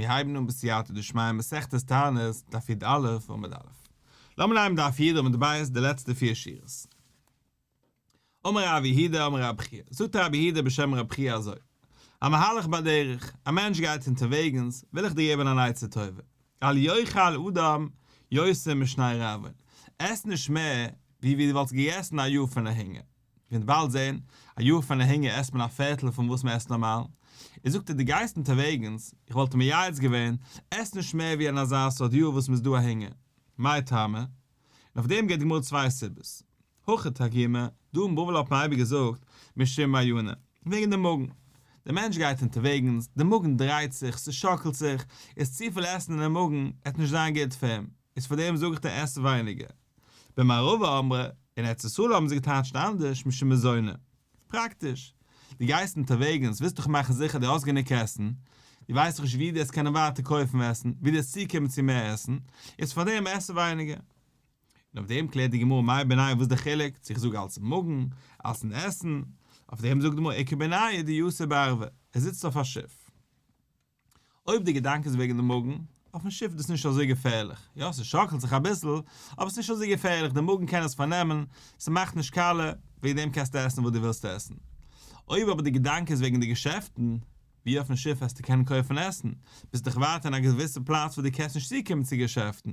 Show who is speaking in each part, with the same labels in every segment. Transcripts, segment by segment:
Speaker 1: מיר הייבן אן בסייעתא דשמיא מסכת תענית, דף י"א עמוד א'. לאמיר נעמען דף י' עמוד ב' די לעצטע פיר שורות. אמר רב יהודה אמר רב חייא, זאגט רב יהודה בשם רב חייא אזוי, המהלך בדרך, א מענטש גייט אונטערוועגנס, וויל איך דיר געבן אן עצה טובה, אל יאכל אדם יותר משני רעבון, עס נישט מער ווי ווי דו וואלטסט געגעסן א יאר פון א הונגער. מיר וועלן באלד זען, א יאר פון א הונגער עסט מען א פערטל פון וואס מען עסט נארמאל. איז זאגט ער דו גייסט אונטערוועגנס, איך וואלט מייעץ געווען, עס נישט מער ווי אין אזא סארט יאר וואס מ'איז דא א הונגער. מאי טעמא? און אויף דעם געבט די גמרא צוויי סיבות. הכא תרגימא, דא אין בבל האט מען אייביג געזאגט, משום מעיינא, וועגן די מאגן. דער מענטש גייט אונטערוועגנס, די מאגן דרייט זיך, ס'שאקלט זיך, איז צופיל עסן אינעם מאגן, עט נישט זיין גוט פאר אים, איז פאר דעם זאג איך דיר עס ווייניגער. במערבא אמרי, אין ארץ ישראל האבן זיי געטייטשט אנדערש משום מזוני. פראקטיש. דו גייסט אונטערוועגנס, ווילסט דאך מאכן זיכער דו האסט גענוג עסן, דו ווייסט דאך נישט ווי דו וועסט קענען ווייטער קויפן עסן, ווי דו וועסט צוקומען צו מער עסן, איז פאר דעם עס ווייניגער. און אויף דעם קלערט די גמרא מאי בינייהו וואס איז די חילוק צו איך זאג אלס'ן מאגן, אלס'ן עסן, אויף דעם זאגט די גמרא איכא בינייהו דיתיב בארבא, ער זיצט אויף א שיף. אויב די געדאנק איז וועגן די מאגן, אויפן שיף איז דאס נישט אזוי געפערליך, יא ס'שאקלט זיך אביסל, אבער ס'נישט אזוי געפערליך, די מאגן קען עס פארנעמען, ס'מאכט נישט קאלע, וועגן דעם קענסטו עסן וואס דו ווילסט עסן. אויב אבער די געדאנק איז וועגן די געשעפטן, ווי אויפן שיף וועסטו קענען קויפן עסן, ביסט דאך ווייטער אין א געוויסע פלאץ וואס דו קענסט נישט צוקומען צו געשעפטן,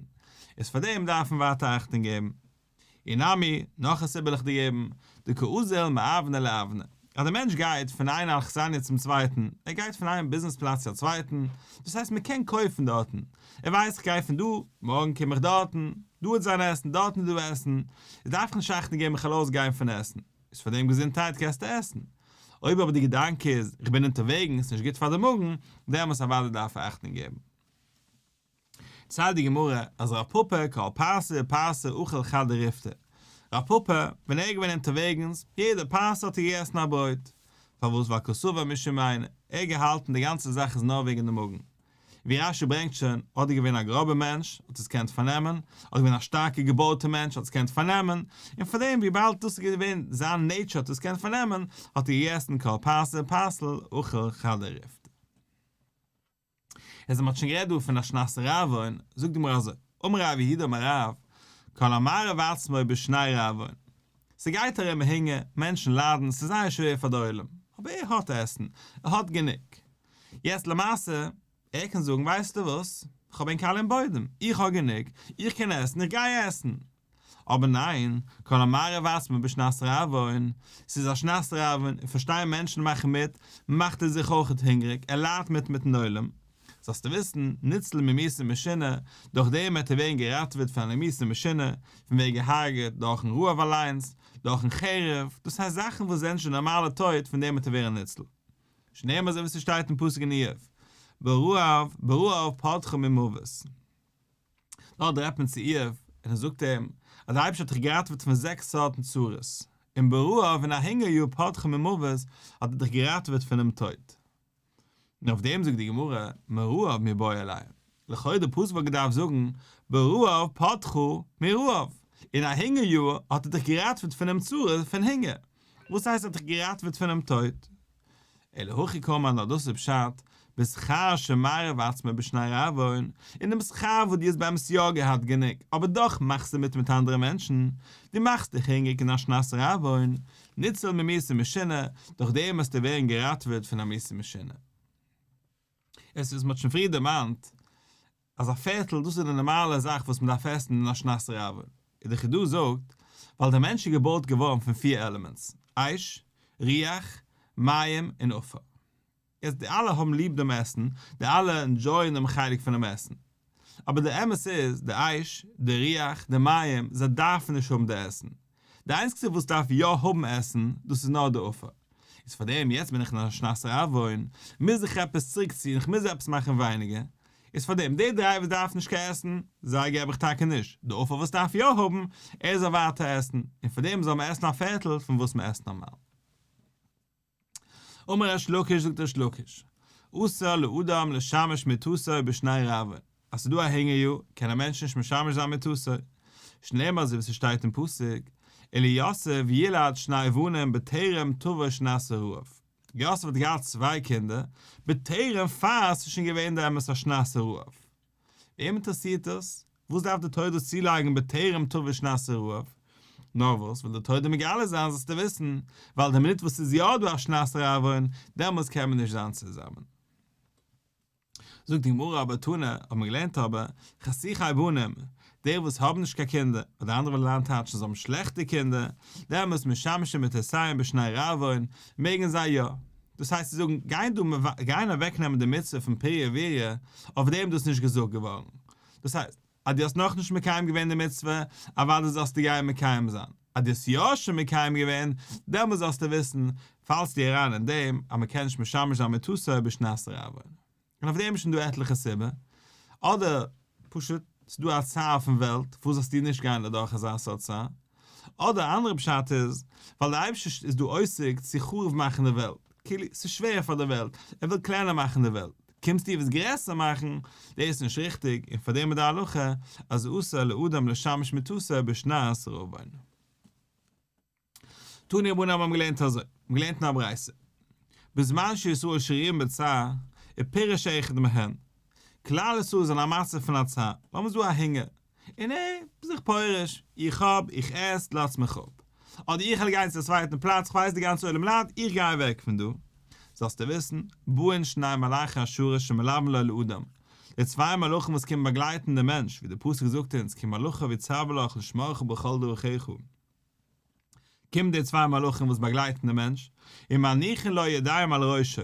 Speaker 1: איז פארדעם דארף מען ווייטער אכטונג געבן. אי נמי, נאך א סיבה וועל איך דיר געבן, דקא אזיל מאוונא לאוונא, אז דער מענטש גייט פון איין אכסניא צום צווייטן, ער גייט פון איין ביזנעס פלאץ צו א צווייטן, דאס הייסט מען קען קויפן דארטן, ער ווייסט איך גיי פון דא, מארגן קום איך דארטן, דא וועט זיין עסן, דארטן איז דא עסן, איז דארף איך נישט אכטונג געבן איך וועל אויסגיין פון עסן, איז פאר דעם געזונטהייט קענסטו עסן. אויב אבער די געדאנק איז, איך בין אונטערוועגנס, נישט גוט פאר די מאגן, דעמאלס אוודאי דארף ער אכטונג געבן. ציילט די גמרא אז רב פפא כל פרסה ופרסה אכל חדא ריפתא, רב פפא ווען ער איז געווען אונטערוועגנס יעדע פרסה האט ער געגעסן א ברויט, פארוואס ווייל קסבר משום מעינא, ער האט געהאלטן די גאנצע זאך איז נאר וועגן די מאגן, ווי רש"י ברענגט שוין, אדער געווען א גראבע מענטש האט עס געקענט פארנעמען, אדער געווען א שטארקע געבויטע מענטש האט עס געקענט פארנעמען, און פארדעם וויבאלד דאס איז געווען זיין nature האט עס געקענט פארנעמען, האט ער געגעסן כל פרסה ופרסה אכל חדא ריפתא. איז אז מ'האט שוין גערעדט דא פון א שנת רעבון, זאגט די גמרא אזוי, אמר רב יהודה אמר רב, כל המרעיב עצמו בשני רעבון, ס'גייט ארום הונגער, מענטשן ליידן, ס'איז זייער שווער פאר די עולם, אבער ער האט עסן, ער האט גענוג. יעצט למעשה, ער קען זאגן ווייסטו וואס, כ'האב ענק אלע אין בוידעם, איך האב גענוג, איך קען עסן, איך גיי עסן. אבער ניין, כל המרעיב עצמו בשנת רעבון, ס'איז א שנת רעבון, און פארשטיי מענטשן מאכן מיט, מאכט ער זיך אויכעט הונגעריג, ער ליידט מיט מיטן עולם. זאלסטו וויסן, ניצל ממיתה משונה, דורך דעם וועט ער ווערן געראטעוועט פון א מיתה משונה, פון ווערן געהארגעט דורכן רעב אליינס, דורכן חרב, דאס הייסט זאכן וואס זענען שוין נארמאלע טויט, פון דעם וועט ער ווערן ניצל. שנאמר אזוי ווי ס'שטייט אין פסוק אין איוב, ברעב, ברעב פדך ממוות. דארט רעדט מען צו איוב, און ער זאגט אים, אז דער אייבערשטער האט דיך געראטעוועט פון זעקס סארטן צרות, און ברעב אין א הונגער יאר פדך ממוות האט ער דיך געראטעוועט פונעם טויט. און אויף דעם זאגט די גמרא, מרעב מיבעי ליה, לכאו' די פסוק וואלט געדארפט זאגן, ברעב פדך מרעב, אין א הונגער יאר האט ער דיך געראטעוועט פונעם צרה פון הונגער, וואס הייסט ער האט דיך געראטעוועט פונעם טויט? אלא הכי קאמר נאר דאס איז פשט, בשכר שמרעיב עצמו בשני רעבון, אין דעם שכר וואס דו האסט באמת יא געהאט גענוג, אבער דאך מאכסטו מיט מיט אנדערע מענטשן, דו מאכסט דיך הונגעריג אין א שנת רעבון, ניצול ממיתה משונה, דורך דעם וועסטו ווערן געראטעוועט פון א מיתה משונה. עס וואס מען האט שוין פריער דערמאנט, אז א פערטל דאס איז די נארמאלע זאך וואס מען דארף עסן אין א שנת רעבון, און די חידא זאגט, ווייל דער מענטש איז געבויט געווארן פון פיר elements, אש, רוח, מים און עפר. יעצט די אלע האבן ליב דעם עסן, די אלע enjoy ען דעם חלק פונעם עסן. אבער די אמת איז, די אש, די רוח, די מים, זיי דארפן נישט האבן די עסן. די איינציגסטע וואס דארף יא האבן עסן, דאס איז נאר די עפר. איז פארדעם יעצט בין איך אין א שנת רעבון, מוז איך עפעס צוריקציען, איך מוז עפעס מאכן ווייניגער. איז פארדעם די דריי וואס דארפן נישט קיין עסן, זיי געב איך טאקע נישט. די עפר וואס דארף יא האבן, ער זאל ווייטער עסן. און פארדעם זאל מען עסן א פערטל פון וואס מען עסט נארמאל. אמר ריש לקיש זאגט ריש לקיש, אסור לאדם לשמש מטתו בשני רעבון, אז ס'איז דא א הונגער יאר קען א מענטש נישט משמש זיין מטתו, שנאמר אזוי ווי ס'שטייט אין פסוק, וליוסף ילד שני בנים בטרם תבוא שנת הרעב. יוסף האט געהאט צוויי קינדער, בטרם פאר עס איז שוין געווען די אמת א שנת הרעב. וועם אינטערעסירט עס? וואס דארף די תורה דאס צולייגן בטרם תבוא שנת הרעב? נאר וואס וויל די תורה דיר מגלה זיין זאלסטו וויסן, ווייל די מינוט וואס ס'איז יא דא א שנת רעבון, דעמאלס קען מען נישט זיין צוזאמען. זאגט די גמרא אבער תנא, האט מען געלערנט אבער, חשוכי בנים, די וואס האבן נישט קיין קינדער, אדער אנדערע ווילן אריינטייטשן זיי האבן שלעכטע קינדער, דעמאלס משמשים מטותיהן בשני רעבון, מעגן זיי יא. דאס הייסט צו זאגן, גיין דא גיין אוועקנעמען די מצוה פון פריה ורביה, אויף דעם איז דאס נישט געזאגט געווארן. דאס הייסט, אז דו האסט נאכנישט מקיים געווען די מצוה, אוודאי זאלסטו גיין מקיים זיין. אז דו האסט יא שוין מקיים געווען, דעמאלס זאלסטו וויסן, פאלסטו אריין אין דעם אז מען קען נישט משמש זיין מטתו בשנת רעבון. און אויף דעם איז שוין דא עטליכע סיבה, אדער פשוט ס'איז דא א צער אויפן וועלט, פארוואס זאלסטו נישט גיין אדורך אזא סארט צער? אדער א אנדערע פשט איז, ווייל דער אייבערשטער איז דא עוסק צו חרוב מאכן די וועלט, כאילו ס'איז שווער פאר די וועלט, ער וויל קלענער מאכן די וועלט, קומסטו ווילסט גרעסער מאכן, דאס איז נישט ריכטיג, און פאר דעם איז די הלכה אז אסור לאדם לשמש מטתו בשנת רעבון. תנו רבנן האבן געלערנט אזוי, מ'האט געלערנט אין א ברייתא, בזמן שישראל שרויים בצער, ופירש אחד מהן, כלל ישראל איז אין א מצב פון א צער, לאמיר זאגן א הונגער, און ער איז זיך פורש, איך האב, איך עס, לאזטס מיך אפ. אדער איך וועל גיין צו א צווייטן פלאץ, איך ווייס די גאנצע עולם ליידט, איך גיי אוועק פון דא. זאלסטו וויסן, באין שני מלאכי השרת שמלווין לו לאדם, די צוויי מלאכים וואס קומען באגלייטן דעם מענטש, ווי דער פסוק זאגט אונז, כי מלאכיו יצוה לך לשמרך בכל דרכיך. קומען די צוויי מלאכים וואס באגלייטן דעם מענטש, ומניחין לו ידיהם על ראשו,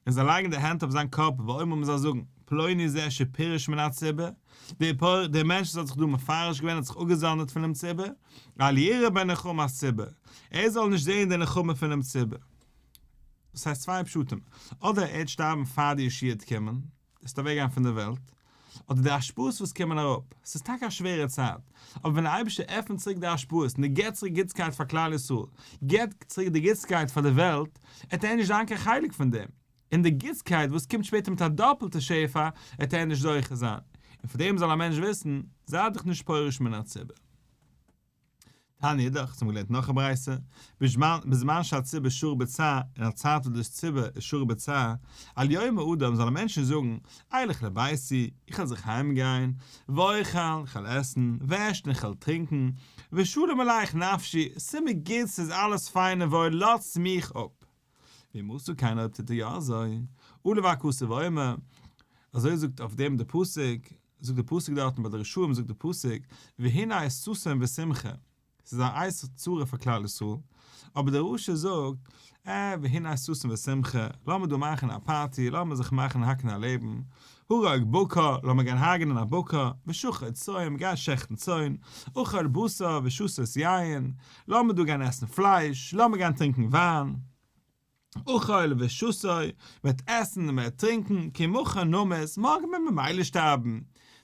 Speaker 1: און זיי לייגן די הענט אויף זיין קאפ, ואומרים און זיי זאגן, פלוני זה שפירש מן הציבור, דער דער מענטש וואס האט זיך דא מפרש געווען האט זיך אפגעזאנדערט פונעם ציבור, אל יראה בנחמת ציבור, ער זאל נישט זען די נחמה פונעם ציבור. דאס הייסט צוויי פשטים, אדער ער וועט שטארבן פאר די ישועה וועט קומען, וועסט אוועק גיין פון דער וועלט, אדער די השפעות וואס קומען אראפ, ס'איז טאקע א שווערע צייט, אבער ווען דער אייבערשטער עפנט צוריק די השפעות און ער געבט צוריק גוטסקייט פאר כלל ישראל, געבט צוריק די גוטסקייט פאר די וועלט, עט ער נישט זיין קיין חלק פון דעם, און די גוטסקייט וואס קומט שפעטער מיט א דאפלטע שפע, עט ער נישט זוכה זיין, און פאר דעם זאל א מענטש וויסן, זיי דיך נישט פורש מן הציבור. תניא אידך, אונז האבן געלערנט נאך א ברייתא, בזמן שהציבור שרוי בצער, אין א צייט וואס די ציבור איז שרוי בצער, אל יאמר אדם זאלן מענטשן זאגן, אלך לביתי, איך וועל זיך אהיים גיין, ואוכל, איך וועל עסן, ואשתה, איך וועל טרינקען, ושלום עליך נפשי, ס'איז מיר גוט, ס'איז אלעס פיין און וואויל, לאזטס מיך אפ. ואם עשה כן אויב טוט ער יא אזוי, עליו הכתוב אומר, אזוי זאגט אויף דעם די פסוק, זאגט די פסוק דארטן ביי די רשעים זאגט די פסוק והנה ששון ושמחה, ס'איז א עת צרה פאר כלל ישראל, אבער דער רשע זאגט, אה והנה ששון ושמחה, לאמיר דא מאכן א פארטי, לאמיר זיך מאכן האקן א לעבן, הרוג בקר, לאמיר גיין הרג'נען א בקר, ושחט צאן, גיי שעכטן צאן, אכול בשר ושתות יין, לאמיר דא גיין עסן פלייש, לאמיר גיין טרינקען וויין. אכול ושתה, מ'וועט עסן און מ'וועט טרינקען, כי מחר נמות, מארגן וועט מען ממילא שטארבן.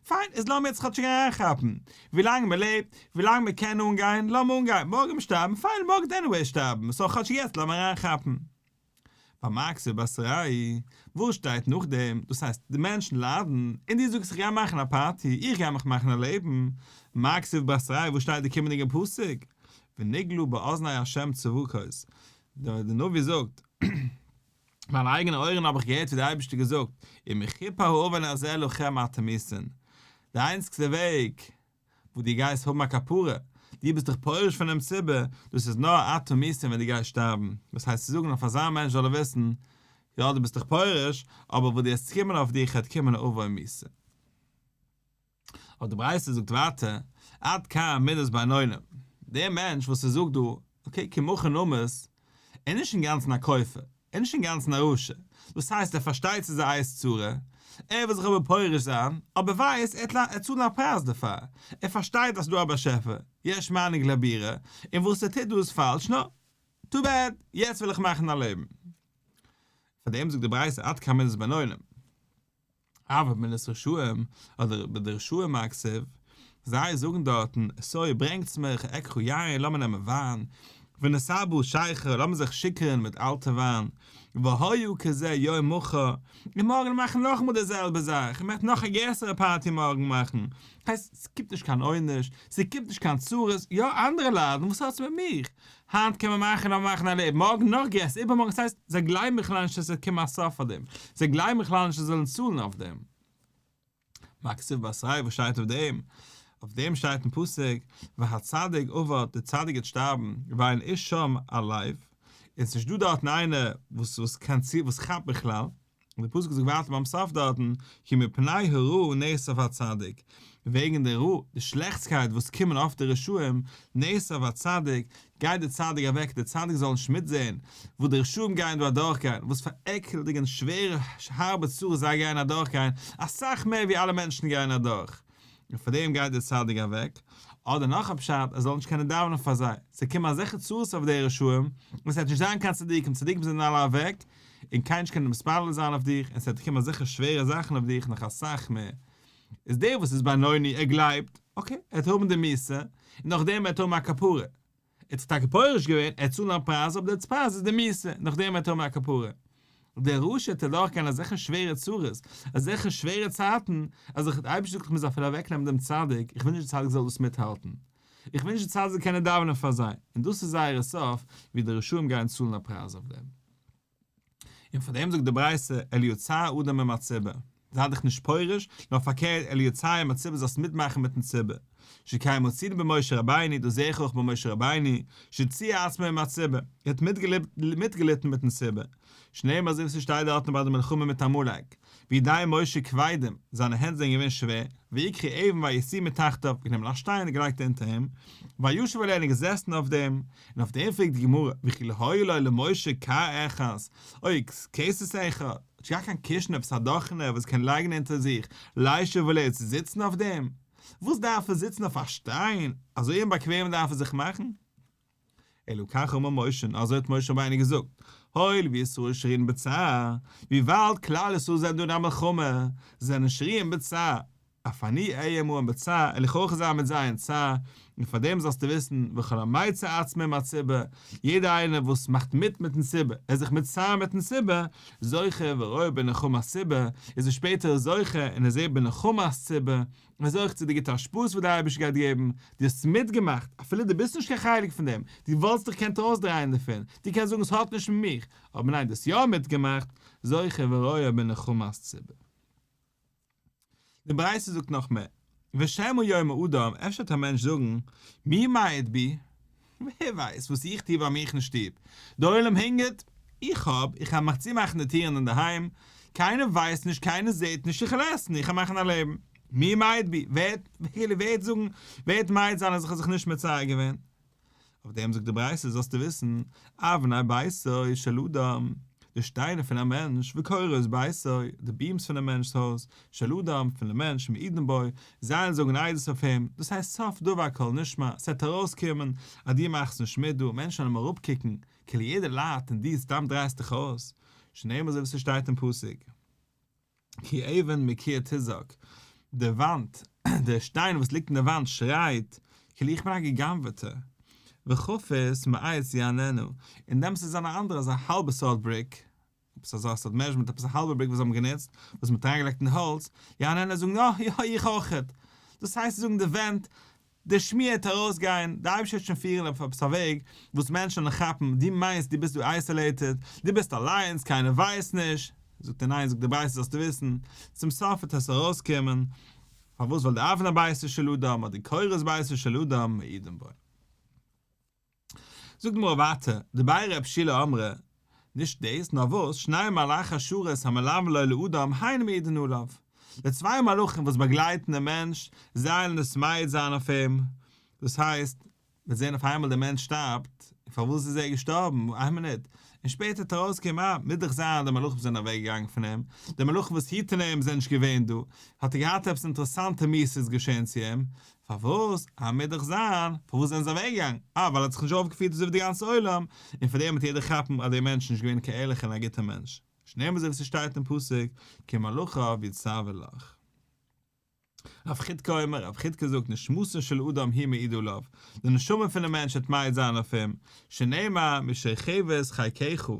Speaker 1: פיין, איז לאמיר יעצט כאטשיג אריינכאפן. ווילאנג מ'לעבט, ווילאנג מ'קען אנגיין, לאמיר אנגיין, מארגן וועט מען שטארבן, פיין, מארגן וועט עניוועי שטארבן, סאו כאטשיג יעצט לאמיר אריינכאפן. ומה כתיב בתריה, וואס שטייט נאכדעם? דאס הייסט, די מענטשן ליידן, און דו זאגסט איך גיי מאכן א פארטי, איך גיי מיך מאכן א לעבן. מה כתיב בתריה, וואס שטייט די קומענדיגע פסוק? ונגלה באזני ה' צבקות, דער נביא זאגט, מיינע אייגענע אויערן האב איך געהערט ווי דער אייבערשטער געזאגט, אם יכופר העון הזה לכם אתם מותין, די איינציגסטע וועג וואס דו גייסט האבן א כפרה, דו ביסט דיך פורש פונעם ציבור, דאס איז נאר אתם מותין ווען דו גייסט שטארבן, דאס הייסט צו זאגן אויף אזא מענטש זאל ער וויסן, יא דו ביסט דיך פורש, אבער וואס דו וועסט קומען אויף דיך וועט קומען עון מיתה. אבער די ברייתא זאגט ווייטער, עד כאן מידת בינונים, דער מענטש וואס ער זאגט דא, okay, כי מחר נמות, ער איז נישט אינגאנצן א כופר, ער איז נישט אינגאנצן א רשע, דאס הייסט ער פארשטייט ס'איז א עת צרה, ער וויל זיך אבער פורש זיין, אבער ווייסט ער וועט צאלן א פרייז דערפאר, ער פארשטייט אז ס'איז דא א באשעפער, יש מנהיג לבירה, און וואס ער טוט דא איז פאלש, נו, too bad, יעצט וויל איך מאכן א לעבן. פאר דעם זאגט די ברייתא עד כאן מידת בינונים. אבל מידת רשעים, אדער ביי די רשעים מה כתיב, זיי זאגן דארטן, שאו ברענגטס מיך, אקחה יין, לאמיר נעמען וויין, ונתעברה שכר, לאמיר זיך שיכור'ן מיט אלטע וויין, והיה כזה יום מחר, און מארגן מאכן נאכאמאל די זעלבע זאך, און מ'וועט נאך א גרעסערע פארטי מארגן מאכן, הייסט, ס'קומט נישט קיין עונש, ס'קומט נישט קיין צרות, יא אנדערע ליידן, וואס האטס מיט מיך? היינט קען מען מאכן לאמיר מאכן א לעבן, מארגן נאך גרעסער, איבערמארגן, ס'הייסט, זיי גלייבן בכלל נישט אז ס'וועט קומען א סוף פאר דעם, זיי גלייבן בכלל נישט אז זיי זאלן צאלן אויף דעם. מה כתיב בתריה וואס שטייט אויף דעם? אויף דעם שטייט אין פסוק, והצדיק אבד, דער צדיק גייט שטארבן, ואין איש שם על לב, און ס'נישט דא דארטן איינער וואס וואס קען צו וואס כאפט בכלל, און דער פסוק זאגט ווייטער ביים סוף דארטן, כי מפני הרעה נאסף הצדיק, וועגן די רעה, די שלעכטסקייט וואס קומען אויף די רשעים, נאסף הצדיק, גייט דער צדיק אוועק, דער צדיק זאל נישט מיטזען וואס די רשעים גייען דא אדורכגיין, וואס פאר עקלדיגע און שווערע הארבע צרות זיי גייען אדורכגיין, אסאך מער ווי אלע מענטשן גייען אדורך, און פאר דעם גייט דער צדיק אוועק, אדער נאך א פשט, ער זאל נישט קענען דאווענען פאר זיי, ס'קומען אזעלכע צרות אויף די רשעים, און ס'וועט נישט זיין קיין צדיקים, צדיקים זענען אלע אוועק, און קיינער נישט קענען מתפלל זיין אויף דיך, און ס'וועט קומען אזעלכע שווערע זאכן אויף דיך נאך אסאך מער. איז דער וואס איז בינוני, ער גלייבט, okay, ער וועט האבן די מיתה, און נאכדעם וועט ער האבן א כפרה. ער האט זיך טאקע פורש געווען, ער וועט צאלן א פרייז, אבער דער פרייז איז די מיתה, נאכדעם וועט ער האבן א כפרה. דער רשע וועט אדורכגיין אזעלכע שווערע צרות, אזעלכע שווערע צייטן, אז איך, דער אייבערשטער זאגט איך מוז אפילו אוועקנעמען דעם צדיק, איך וויל נישט דער צדיק זאל דאס מיטהאלטן. איך וויל נישט דער צדיק זאל קענען דאווענען פאר זיי. און דאס איז זייער סוף, ווי די רשעים גייען צאלן א פרייז אויף דעם. און פאר דעם זאגט די ברייתא אל יצער אדם עם הציבור, זיי דיך נישט פורש, נאר פארקערט אל יצער עם הציבור זאלסט מיטמאכן מיטן ציבור, שכן מצינו במשה רבינו, דאס זעה איך אויך ביי משה רבינו, שציער עצמו עם הציבור, ער האט מיטגעליטן מיטן ציבור, שנאמר אזוי ווי ס'שטייט דארטן ביי די מלחמה מיט עמלק, וידי משה כבדים, זיינע הענט זענען געווען שווער, ויקחו אבן וישימו מתחתיו, גענומען א שטיין און געלייגט אונטער אים, וישב עליה און געזעסן אויף דעם, און אויף דעם פרעגט די גמרא, וכי לא היה לו למשה כר אחת, או כסת אחד, האט נישט געהאט קיין קישן עפעס א דאכענע וואס קען לייגן אונטער זיך, לישב עליה צו זיצן אויף דעם? וואס דארף ער זיצן אויף א שטיין, אזוי אומבאקוועם דארף ער זיך מאכן? אלא כך אמר משה, און אזוי האט משה רבינו געזאגט, הואיל וישראל שרויין בצער, וויבאלד כלל ישראל זענען דא אין א מלחמה, זענען שרויין בצער, אף אני אהיה עמהם בצער, וועל איך אויך זיין מיט זיי אין צער, און פאר דעם זאלסטו וויסן, וכל המצער עצמו עם הציבור, יעדער איינער וואס מאכט מיט מיטן ציבור, ער איז זיך מצער מיטן ציבור, זוכה ורואה בנחמת ציבור, איז ער שפעטער זוכה און ער זעט בנחמת ציבור, ער איז זוכה צו די גוטע השפעות וואס דער אייבערשטער גייט געבן, דו האסט מיטגעמאכט, אפילו דו ביסט נישט קיין חלק פון דעם, דו וואלסט דיך געקענט ארויסדרייען דערפון, דו קענסט זאגן עס האט נישט מיט מיך, אבער ניין דו האסט יא מיטגעמאכט, זוכה ורואה בנחמת ציבור. די ברייתא זאגט נאך מער, ושמא יאמר אדם, אפשר וועט א מענטש זאגן, מי מעיד בי? ווער ווייסט וואס איך טו ביי מיך אין שטוב? דער עולם הונגערט, איך האב, איך וועל מיך צומאכן די טירן אינדערהיים, קיינער ווייסט נישט, קיינער זעט נישט, איך וועל עסן, איך וועל מאכן א לעבן. מי מעיד בי? ווער וועט זאגן, ווער וועט מעיד זיין אז איך האב זיך נישט מצער געווען? אויף דעם זאגט די ברייתא זאלסטו וויסן, אבני ביתו של אדם, די שטיינער פון א מענטש, וקורות ביתו, די beams פונעם מענטש'ס הויז, של אדם, פון דעם מענטש, מעידין בו, זיי וועלן זאגן עדות אויף אים, דאס הייסט סוף דבר הכל נשמע, ס'וועט ארויסקומען אז דו מאכסט נישט מיט דא, מענטשן וועלן אים אראפקוקן, כאילו יעדער ליידט און דו סתם דרייסט דיך אויס, שנאמר אזוי ווי ס'שטייט אין פסוק. כי אבן מקיר תזעק, די וואנט, דער שטיין וואס ליגט אין די וואנט שרייט, כאילו איך בין א גע'גנב'עטער. וחפית מעץ יעננה, און דעמאלטס איז אן אנדערע אזא האלבע סארט בריק, עפעס אזא סארט measurement, עפעס א האלבע בריק וואס זיי האבן גענוצט, וואס מ'האט אריינגעלייגט אין האלץ, יעננה זאגן, אה, יא, איך אויכעט. דאס הייסט צו זאגן די ווענט די שמועה וועט ארויסגיין, די אייבערשטער וועט שוין פירן אויף עפעס א וועג וואס מענטשן וועלן כאפן, דו מיינסט דו ביסט דא isolated, דו ביסט אליינס, קיינער ווייסט נישט, זאגט ער ניין, זאגט די ברייתא זאלסטו וויסן, צום סוף וועט עס ארויסקומען, פארוואס ווייל די אבני ביתו של אדם אדער קורות ביתו של אדם מעידים בו. זאגט די גמרא ווייטער, דבי רב שילא אמרי, נישט דאס, נאר וואס, שני מלאכי השרת המלווין לו לאדם הן מעידין עליו, די צוויי מלאכים וואס באגלייטן דעם מענטש, זיי וועלן עס מעיד זיין אויף אים, דאס הייסט, מ'וועט זען אויף איינמאל דער מענטש שטארבט, און פארוואס איז ער געשטארבן, איין מינוט, און שפעטער וועט ארויסקומען, אה, מוז דאך זיין אז די מלאכים זענען אוועק געגאנגען פון אים, די מלאכים וואס היטן אים זענען נישט געווען דא, האט ער געהאט עפעס אינטערעסאנטע מיתה איז געשען צו אים, פארוואס? אה, מוז דאך זיין, פארוואס זענען זיי אוועק געגאנגען? אה, ווייל ער האט זיך נישט אויפגעפירט אזוי ווי די גאנצע עולם, און פאר דעם וועט יעדער כאפן אז דער מענטש איז נישט געווען קיין ערליכער און א גוטער מענטש, שנאמר אזוי ווי ס'שטייט אין פסוק, כי מלאכיו יצוה לך. רב חידקא אומר, רב חידקא זאגט נשמתו של אדם היא מעידה עליו, די נשמה פונעם מענטש וועט מעיד זיין אויף אים, שנאמר משכבת חיקך,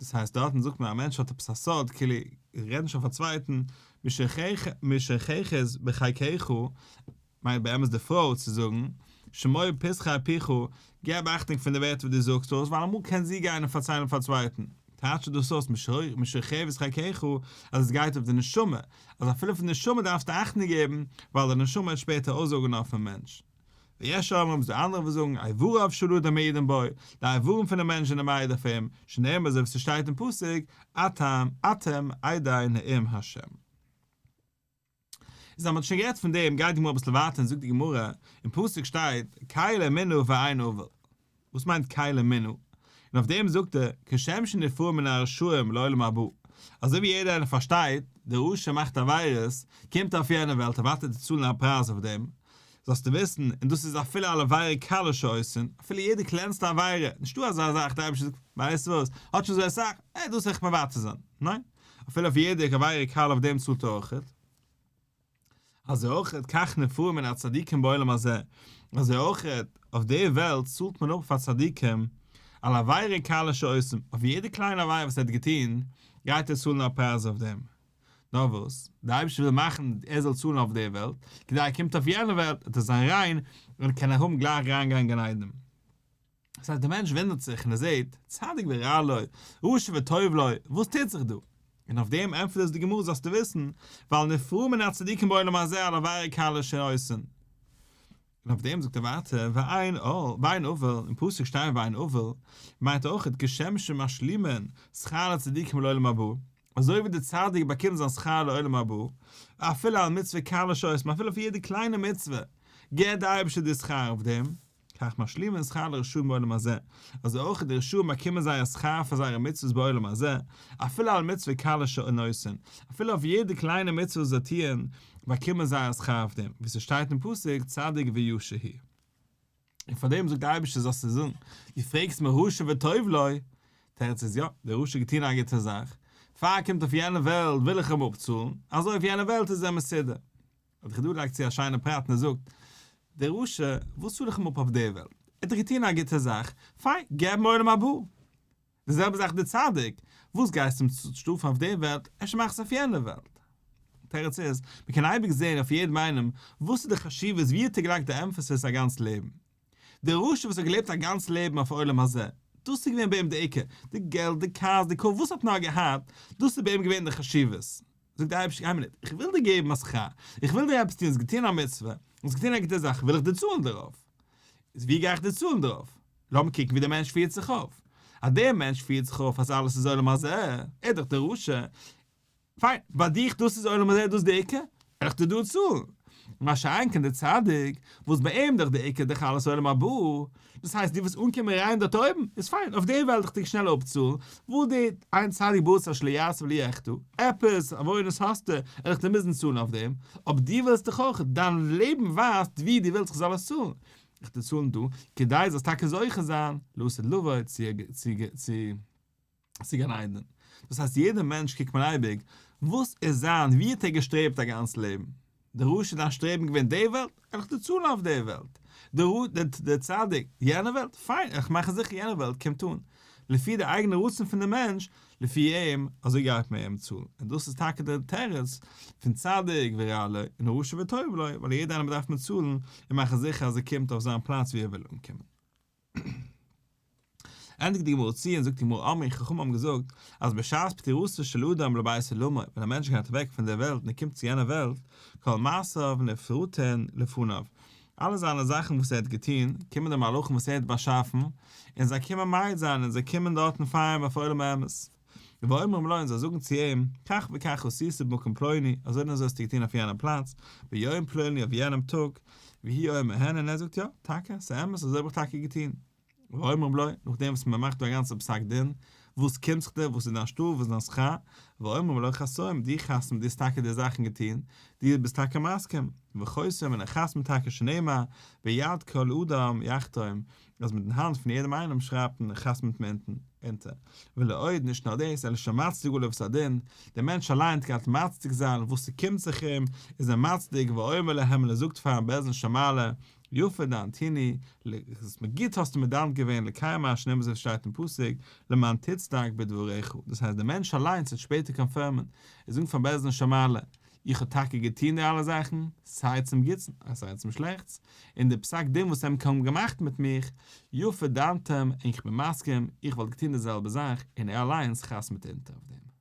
Speaker 1: דאס הייסט דארטן זאגט מען א מענטש האט עפעס א סוד, כאילו רעד נישט אויף א צווייטן, משכבת בחיקך, מיינט באמת די פרוי צו זאגן, שמור פתחי פיך, געב אכטונג פון די ווערטער וואס דו זאגסט אויס, ווייל אמאל קען זי גיין און פארציילן פאר א צווייטן. טייטשט דאס אויס משכבת חיקך אז עס גייט אויף די נשמה, אז אפילו פון די נשמה דארפסטו אכטונג געבן, ווייל די נשמה וועט שפעטער אויסזאגן אויפן מענטש. ויש אומרים ס'דא אנדערע וואס זאגן, איבריו של אדם מעידים בו, די איברים פונעם מענטש זענען מעיד אויף אים, שנאמר אזוי ווי ס'שטייט אין פסוק, אתם אתם עדי נאום השם. איז אז מ'האט שוין גערעדט פון דעם גייט די גמרא אביסל ווייטער און זאגט די גמרא, אין פסוק שטייט קל אמונה ואין עול, וואס מיינט קל אמונה? און אויף דעם זאגט ער, כשם שנפרעין מן הרשעים לעולם הבא, אזוי ווי יעדער איינער פארשטייט, דער רשע מאכט עבירות, קומט ער אויף יענע וועלט ער וועט צאלן א פרייז אויף דעם, זאלסטו וויסן, און דאס איז אפילו על עבירה קלה שעושין, אפילו יעדע קלענסטע עבירה, נישטא אזא זאך, דער אייבערשטער זאגט, ווייסט וואס, האט שוין אזוי אסאך, אה, דאס וועל איך מוותר זיין, ניין, אפילו אויף יעדע עבירה קלה אויף דעם צאלט ער אויכעט. אזוי אויכעט כך נפרעין מן הצדיקים בעולם הזה, אזוי אויכעט אויף די וועלט צאלט מען אפ פאר צדיקים על עבירה קלה שעושים, אויף יעדע קליינע עבירה וואס ער האט געטון גייט ער צאלן א פרייז אויף דעם. נאר וואס, דער אייבערשטער וויל מאכן ער זאל צאלן אויף די וועלט, כדי ער קומט אויף יענע וועלט וועט ער זיין ריין און קען ער האבן גלייך אריינגיין אין גן עדן. דאס הייסט דער מענטש וואונדערט זיך און ער זעט, צדיק ורע לו, רשע וטוב לו, וואס טוט זיך דא? און אויף דעם ענטפערט עס די גמרא זאלסטו וויסן, ווייל נפרעין מן הצדיקים בעולם הזה על עבירה קלה שעושין. און אויף דעם זאגט ער ווייטער, ואין עול, ואין עול, אין פסוק שטייט ואין עול, מיינט אויך כשם שמשלימין שכר לצדיקים לעולם הבא, אזוי ווי דער צדיק באקומט זיין שכר לעולם הבא, אפילו על מצוה קלה שעושים, אפילו אויף יעדע קליינע מצוה, געבט דער אייבערשטער די שכר אויף דעם. כך משלימין שכר לרשעים בעולם הזה, אזוי אויך די רשעים באקומען זייער שכר פאר זייערע מצוות בעולם הזה, אפילו על מצוה קלה שהן עושין, אפילו אויף יעדע קליינע מצוה וואס זיי טוען, באקומען זיי א שכר אויף דעם, ווי ס'שטייט אין פסוק צדיק וישר הוא. און פאר דעם זאגט דער אייבערשטער זאלסטו זאגן, דו פרעגסט מיר רשע וטוב לו, תירוץ איז יא, דער רשע האט געטון א גוטע זאך, פאר ער קומט אויף יענע וועלט וויל איך אים אפצאלן, אזוי אויף יענע וועלט איז ער מסודר. האט דער חיד"א לייגט צו א שיינע פרט און ער זאגט, דער רשע, וואס צאל איך אים אפ אויף דער וועלט? ער האט דאך געטון א גוטע זאך, פיין, געב אים עולם הבא. די זעלבע זאך דער צדיק, וואס גייסטו אים שטראפן אויף דער וועלט, אפשר מאך עס אויף יענער וועלט. תירוץ איז, מען קען אייביג זען אויף יעדעם איינעם, וואס איז די חשיבות, ווי האט ער געלייגט די emphasis א גאנץ לעבן. דער רשע וואס האט געלעבט א גאנץ לעבן אויף עולם הזה, דאס איז געווען ביי אים די עיקר, די געלט, די cars, די כבוד, וואס האט נאר געהאט, דאס איז ביי אים געווען די חשיבות. זאגט דער אייבערשטער, איין מינוט, איך וויל דיר געבן א שכר, איך וויל דיר עפעס טון, האסט געטון א מצוה, האסט געטון א גוטע זאך, וויל איך דיר צאלן דערויף. איז ווי גיי איך דיר צאלן דערויף? לאמיר קוקן ווי דער מענטש פירט זיך אויף. אז דער מענטש פירט זיך אויף אז אלעס איז עולם הזה, ער איז דאך דער רשע, פיין, ביי דיך דאס איז עולם הזה, דאס איז די עיקר, וועל איך דיר דא צאלן. מה שאין כן דער צדיק, וואס ביי אים דאך די עיקר דאך אלעס עולם הבא, דאס הייסט דו וועסט אנקומען ריין דארט אויבן, איז פיין, אויף די וועלט וועל איך דיר שנעל אפצאלן, וואס די אין צדיק בארץ אשר לא יעשה ולא יחטא, עפעס עוונות האסטו, וועל איך דיר מוזן צאלן אויף דעם, אבער דו ווילסט דאך אויך, דיין לעבן ווייזט ווי דו ווילסט איך זאל עס צאלן, איך דיר צאלן דא, כדי זאלסט טאקע זוכה זיין, לעתיד לבוא, צו צו. צו גן עדן. דאס הייסט יעדער מענטש קוקט מען אייביג וואס איז זיין ווי האט ער געשטרעבט א גאנץ לעבן. דער רשע דיין שטרעבן געווען די וועלט, וועל איך דיר צאלן אויף די וועלט. דער צדיק, יענע וועלט, פיין, איך מאך זיכער יענע וועלט קומט אן. לפי די אייגענע רצון פון די מענטש, לפי אים, אזוי גייט מען אים צאלן. און דאס איז טאקע דער תירוץ פון צדיק ורע לו, און רשע וטוב לו, ווייל יעדער איינעם דארף מען צאלן און מאכן זיכער אז ער קומט אויף זיין פלאץ ווי ער וויל אנקומען. ענדיגט די גמרא צו און זאגט די גמרא אמרו חכמים האבן געזאגט אז בשעת פטירתו של אדם לבית עולמו ווען א מענטש גייט אוועק פון דער וועלט און ער קומט צו יענער וועלט כל מעשיו נפרטין לפניו אלע זיינע זאכן וואס ער האט געטון קומען די מלאכים וואס ער האט באשאפן און זיי קומען מעיד זיין און זיי קומען דארטן פאר אים אויף עולם האמת. ואומרים לו און זיי זאגן צו אים, כך וכך עשית במקום פלוני, אזוי און אזוי האסטו געטון אויף יענעם פלאץ, ביום פלוני אויף יענעם טאג, והוא אומר הן און ער זאגט יא, טאקע, ס'איז אמת, אזוי האב איך טאקע געטון. ואומרים לו, נאכדעם וואס מען מאכט דא א גאנצע פסק דין, וואס קומט זיך דיר, וואס איז דיין שטראף, וואס איז דיין שכר, ואומרים לו חתום, דו חתום, דו האסט טאקע די זאכן געטון, דו ביסט טאקע מסכים, וחותם און ער חתמ'ט טאקע שנאמר, ביד כל אדם יחתום, אז מיטן האנט פון יעדעם איינעם שרייבט מען און חתמ'ט מען אונטן. אונטער. ולא עוד, נישט נאר דאס, אלא שמצדיק עליו את הדין, דער מענטש אליין גייט מצדיק זיין וואס ס'קומט זיך אים, איז ער מצדיק ואומר להם און ער זאגט פארן בית דין של מעלה, יפה דנתוני, האסט מיר גוט האסטו מיר דן געווען לקיים מה שנאמר אזוי ווי ס'שטייט אין פסוק, למען תצדק בדבריך, דאס הייסט דער מענטש אליינס וועט שפעטער קאנפירמען, און זאגן פארן בית דין של מעלה, איך האב טאקע געטון די אלע זאכן, סיי צום גוטס און סיי צום שלעכטס, און די פסק דין וואס ענק האבן געמאכט מיט מיך, יפה דנתם, און איך בין מסכים, איך וואלט געטון די זעלבע זאך, און ער אליינס חתמ'ט אונטער אויף דעם.